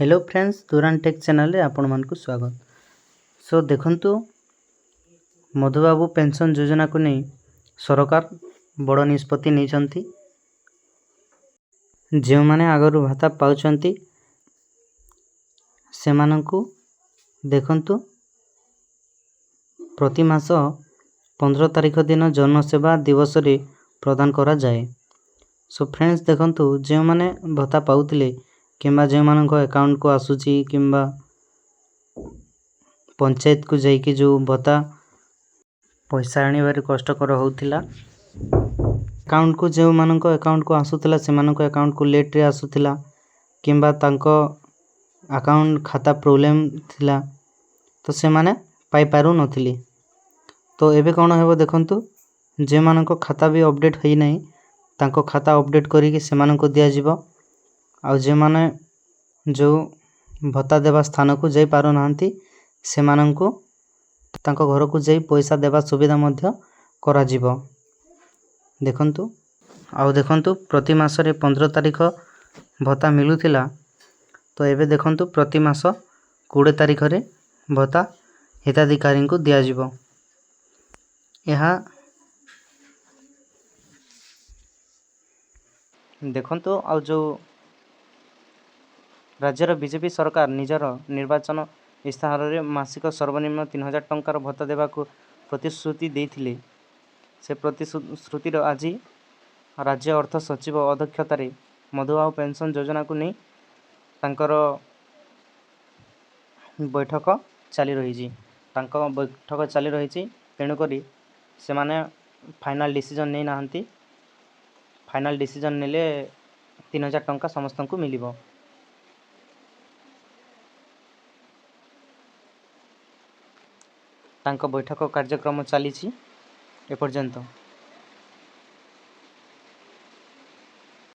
Hello friends, ତୁରାନ take ଚ୍ୟାନେଲରେ ଆପଣମାନଙ୍କୁ ସ୍ୱାଗତ। ସୋ ଦେଖନ୍ତୁ, ମଧୁବାବୁ ପେନ୍ସନ୍ ଯୋଜନାକୁ ନେଇ ସରକାର ବଡ଼ ନିଷ୍ପତ୍ତି ନେଇଛନ୍ତି। ଯେଉଁମାନେ ଆଗରୁ ଭତ୍ତା ପାଉଛନ୍ତି, ସେମାନଙ୍କୁ ଦେଖନ୍ତୁ, ପ୍ରତି ମାସ 15 ତାରିଖ ଦିନ ଜନସେବା ଦିବସରେ ପ୍ରଦାନ କରାଯାଏ। ସୋ ଫ୍ରେଣ୍ଡସ୍, ଦେଖନ୍ତୁ, ଯେଉଁମାନେ ଭତ୍ତା ପାଉଥିଲେ କିମ୍ବା ଯେଉଁମାନଙ୍କ ଆକାଉଣ୍ଟକୁ ଆସୁଛି କିମ୍ବା ପଞ୍ଚାୟତକୁ ଯାଇକି ଯେଉଁ ଭତ୍ତା ପଇସା ଆଣିବାରେ କଷ୍ଟକର ହେଉଥିଲା, ଆକାଉଣ୍ଟକୁ ଯେଉଁମାନଙ୍କ ଆକାଉଣ୍ଟକୁ ଆସୁଥିଲା, ସେମାନଙ୍କ ଆକାଉଣ୍ଟକୁ ଲେଟ୍ରେ ଆସୁଥିଲା କିମ୍ବା ତାଙ୍କ ଆକାଉଣ୍ଟ ଖାତା ପ୍ରୋବ୍ଲେମ୍ ଥିଲା, ତ ସେମାନେ ପାଇପାରୁନଥିଲେ। ତ ଏବେ କ'ଣ ହେବ ଦେଖନ୍ତୁ, ଯେଉଁମାନଙ୍କ ଖାତା ବି ଅପଡ଼େଟ୍ ହୋଇନାହିଁ, ତାଙ୍କ ଖାତା ଅପଡ଼େଟ୍ କରିକି ସେମାନଙ୍କୁ ଦିଆଯିବ। ଆଉ ଯେଉଁମାନେ ଯେଉଁ ଭତ୍ତା ଦେବା ସ୍ଥାନକୁ ଯାଇପାରୁନାହାନ୍ତି, ସେମାନଙ୍କୁ ତାଙ୍କ ଘରକୁ ଯାଇ ପଇସା ଦେବା ସୁବିଧା ମଧ୍ୟ କରାଯିବ। ଦେଖନ୍ତୁ, ଆଉ ଦେଖନ୍ତୁ, ପ୍ରତି ମାସରେ 15 ତାରିଖ ଭତ୍ତା ମିଳୁଥିଲା, ତ ଏବେ ଦେଖନ୍ତୁ, ପ୍ରତି ମାସ 20 ତାରିଖରେ ଭତ୍ତା ହିତାଧିକାରୀଙ୍କୁ ଦିଆଯିବ। ଏହା ଦେଖନ୍ତୁ, ଆଉ ଯେଉଁ ରାଜ୍ୟର ବିଜେପି ସରକାର ନିଜର ନିର୍ବାଚନ ଇସ୍ତାହାରରେ ମାସିକ ସର୍ବନିମ୍ନ 3000 ଟଙ୍କାର ଭତ୍ତା ଦେବାକୁ ପ୍ରତିଶ୍ରୁତି ଦେଇଥିଲେ, ସେ ପ୍ରତିଶ୍ରୁତିର ଆଜି ରାଜ୍ୟ ଅର୍ଥ ସଚିବ ଅଧ୍ୟକ୍ଷତାରେ ମଧୁବାବୁ ପେନ୍ସନ୍ ଯୋଜନାକୁ ନେଇ ତାଙ୍କର ବୈଠକ ଚାଲି ରହିଛି। ତାଙ୍କ ବୈଠକ ଚାଲି ରହିଛି, ତେଣୁକରି ସେମାନେ ଫାଇନାଲ୍ ଡିସିଜନ୍ ନେଇନାହାନ୍ତି। ଫାଇନାଲ୍ ଡିସିଜନ୍ ନେଲେ 3000 ଟଙ୍କା ସମସ୍ତଙ୍କୁ ମିଳିବ। ତାଙ୍କ ବୈଠକ କାର୍ଯ୍ୟକ୍ରମ ଚାଲିଛି ଏପର୍ଯ୍ୟନ୍ତ।